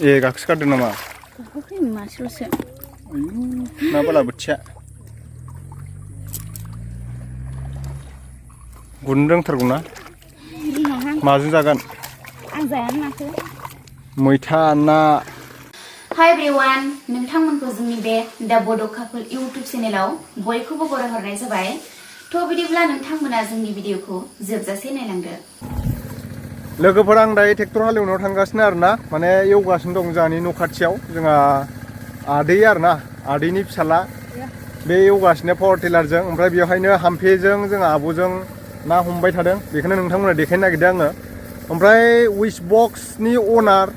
ए गाखोसो गारदों नामा? गाखोखै मासेल'सो। आयु ना बालाबोथिया। गुरनो रोंथारगौ ना? माजों जागोन? आं जायानो नाखौ। मैथा ना। हाय एभ्रिवान, नोंथांमोनखौ जोंनि बे दा बड' कापोल इउटुब चेनेलाव बयखौबो बरायहरनाय जाबाय। थ' बिदिब्ला नोंथांमोना जोंनि भिडिअखौ जोबजासे नायलांदो। लोगोफोर आं दायो ट्रेक्टर हालेवनायाव थांगासिनो आरोना, माने एवगासिनो दं जोंहानि न' खाथियाव। जोंहा आदै आरोना, आदैनि फिसाला बे एवगासिनो पावार टिलारजों। ओमफ्राय बेवहायनो हाम्फेजों जोंहा आब'जों ना हमबाय थादों। बेखौनो नोंथांमोना देखायनो नागिरदों आङो। ओमफ्राय उइस बक्सनि अनार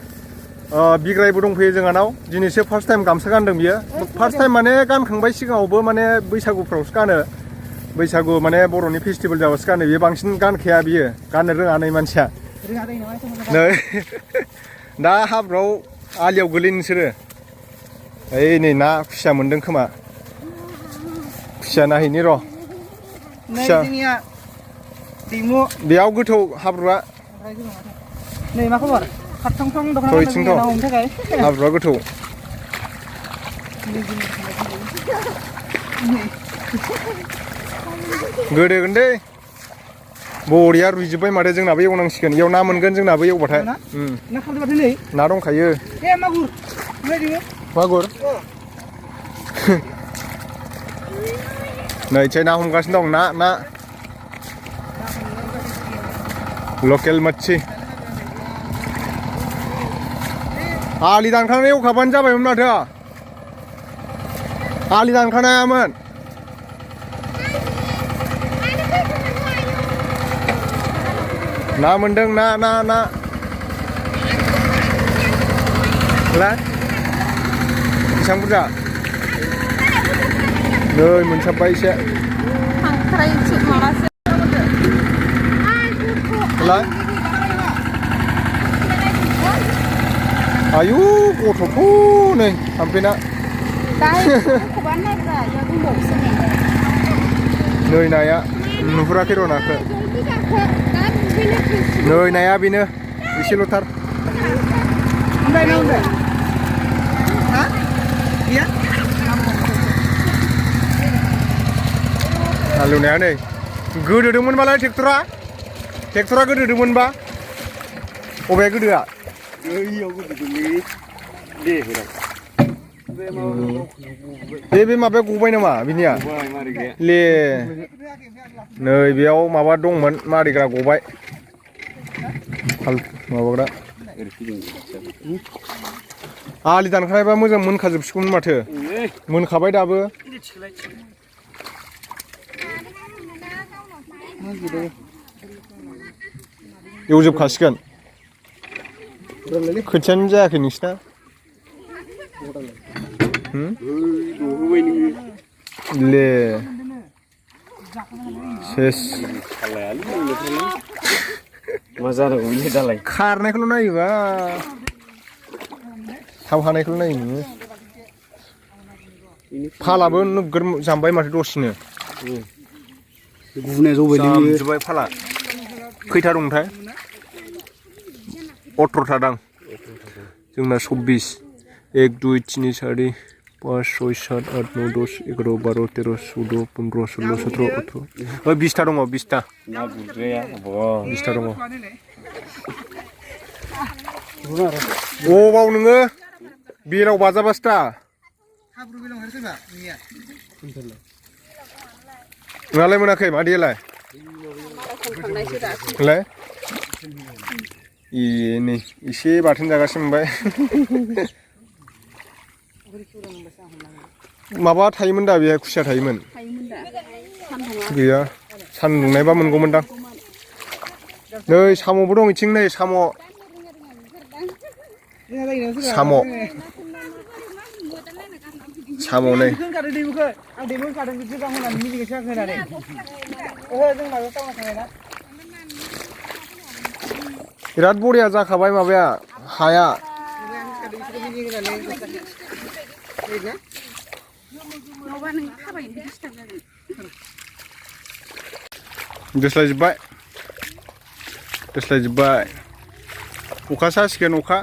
बिग्रायबो दंफैयो जोंहानाव। दिनैसो फार्स्ट टाइम गामसा गानदों बियो। फार्स्ट टाइम माने गानखांबाय सिगाङावबो, माने बैसागुफ्रावसो गानो। बैसागु माने बर'नि फेस्टिभेल जाबासो गानो। बियो बांसिन गानखाया, बियो गाननो रोङा नै मानसिया। नै दा हाब्रुआव आलियाव गोलैनो नोंसोरो। ओइ नै ना खुसिया मोनदों खोमा। खुसिया नायहैनि र'। खुसिया बेयाव गोथौ हाब्रुआ। नै मा खबर? खारथं-थं दख'ना गानदों ना हमनो थाखाय। हाब्रुआ गोथौ। गोदोगोन दै। बरिया रुइजोब्बाय माथो, जोंनाबो एवनांसिगोन। इयाव ना मोनगोन जोंनाबो एवबाथाय। ना खालि माथो नै ना दंखायो। ए मागुर मागुर नै ना हमगासिनो दं। ना लकेल मच्छी। आलि दानखानानै एवखाबानो जाबायमोन माथो। आलि दानखानायामोन। ना मोनदों, ना बेसेबां बुरजा? नै मोनसाबबाय एसे। आयु गथ'थ' नै हाम्फेना। नै नाया नुहुराखै र' नाखौ। नै नाया बेनो एसेल'थार। हालेवनाया नै गोदोदोंमोनबालाय ट्रेक्टरा गोदोदोंमोनबा। बबेया गोदोआ? बे माबाया गबाय नामा बिनिया? ले नै बेयाव माबा दंमोन मारिग्रा, गबाय माबाग्रा। आलि दानखानायबा मोजां मोनखाजोबसिगौमोन माथो। मोनखाबाय दाबो। एवजोबखासिगोन। खोथियानो जायाखै नोंसिना? ले सेस मा जानांगौ दालाय? खारनायखौल' नायोबा, थाब हानायखौल' नायो नोङो। फालाबो नोगोर जामबाय माथो दसेनो। जामजोब्बाय फाला। खैथा दंथाय? 18था दां। जोंना 24। 1 2 3 4 5 6 7 8 9 10 11 12 13 14 15 16 17 18 20था दङ, 20था। 20था दङ। बाव नोङो बेलाव बाजाबासो दा। नोंहालाय मोनाखै मादैयालाय? नै एसे बाथोन जागासिनो मोनबाय। माबा थायोमोन दा बेहाय, खुसिया थायोमोन। गैया, सान्दुं दुंनायबा मोनगौमोनदां। नै साम'बो दं इथिं, नै साम'। नै बिराद बरिया जाखाबाय माबाया, हाया। दोस्लायजोब्बाय अखा सासिगोन, अखा।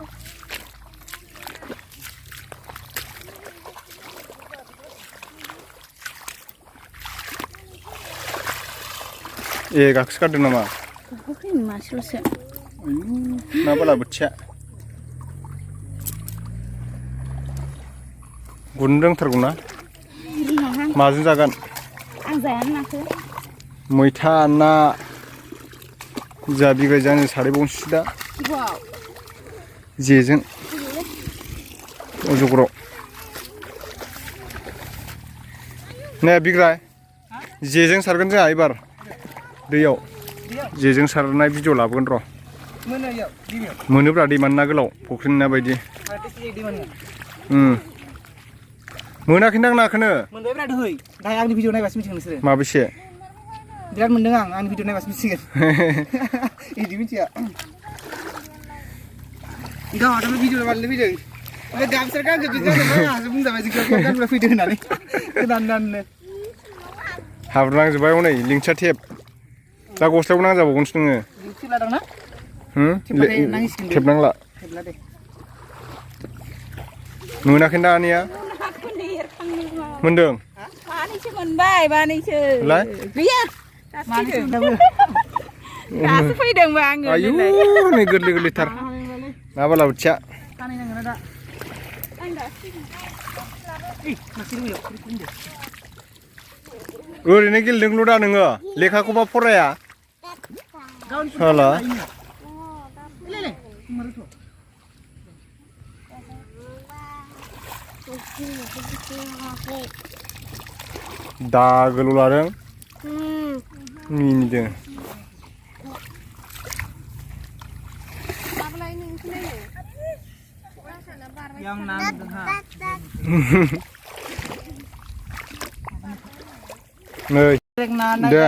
ए गाखोसो गारदों नामा मासेल'सो ना बालाबोथिया गुरनो रोंथारगौ ना माजों जागोन आं जायानो नाखो मैथा ना जा बिग्राय जानो सारैबावनोसै दा जेजों अजगराव ने बिग्राय जेजों सारगोन जोंहा एबार दैयाव जेजों सारनाय भिडिअ लाबोगोन र' मोनोब्रा दैमानि ना गोलाव फुख्रिनि ना बायदि मोनाखैदां नाखौनो मोनबायब्रा दहै दाहाय आंनि भिडिअ नायबासो मिथिगोन नोंसोरो माबेसे बिराद मोनदों आं आंनि भिडिअ नायबासो मिथिगोन इदि मिथिया गावहाथ' भिडिअ बानायनो फैदों ओमफ्राय गामसा गानजोबदों जाजोब्बाय आंहासो बुंजाबाय जिखौ गानग्रा फैदों होननानै गोदाननो हाब्रुनांजोब्बाय हनै लिंथिया टेप दा गस्लायाव नांजाबावगोनसो नोङो टेप लादोंना टेप नांला मोनाखै दा आनैया मोनदों मानैसो मोनबाय मानैसो गैया दासो फैदोंबा आङो आयु नै गोरलै गोरलैथार ना बालाबोथिया ओरैनो गेलेदोंल' दा नोङो लेखाखौबा फराया साला दागोल' लादों मिनिदों नै दे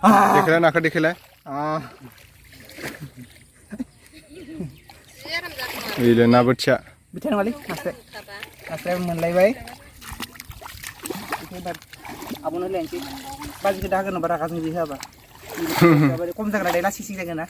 देखायलाय नाखौ देखायलाय बेले ना बोथिया बिथां नङालै नास्राय मोनलायबाय आब'नो लायनोसै बाजिखौ दा होगोन रागा जों होआबा खम जागोन ना लासिं जागोन ना